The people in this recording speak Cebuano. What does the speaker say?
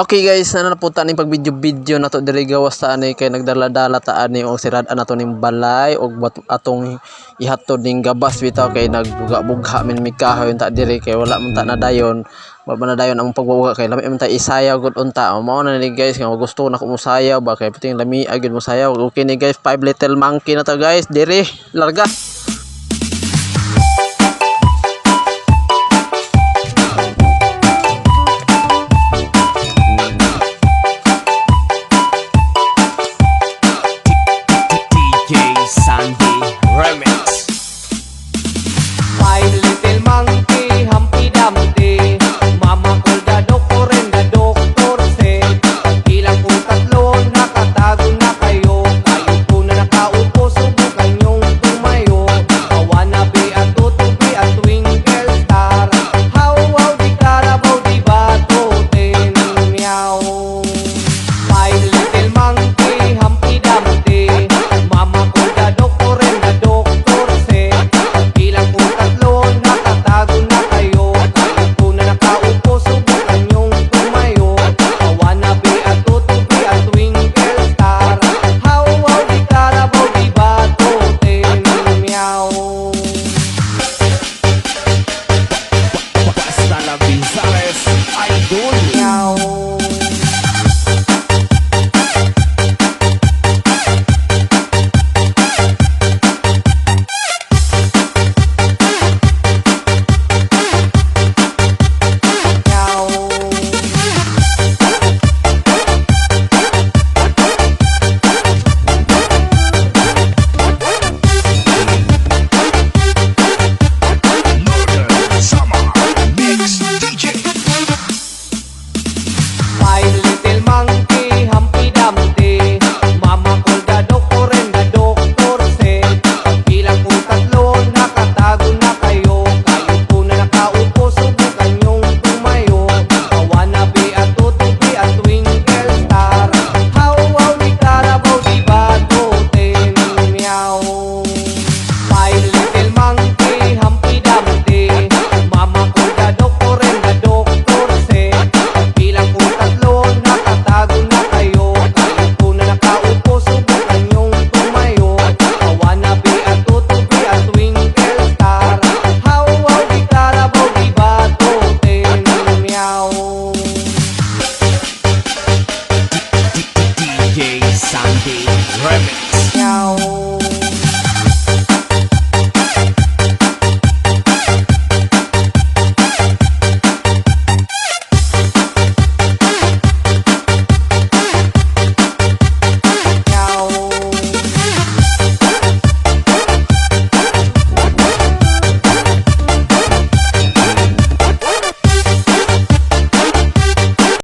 Okay guys, na na punta ning pag video video na to diri gawas ta ani kay nagdala-dala ta ani og sirad-an nato ning balay og atong ihatod ning gabas bitaw kay nagbuga-bugha min mi kahoy unta diri kay wala man ta nadayon, wa man nadayon among pagbuga kay lami man ta isayaw gud unta. Mao na ni guys nga gusto nako mosayaw ba kay puting lami gyud mosayaw. Okay ni guys, five little monkey na to guys, diri larga.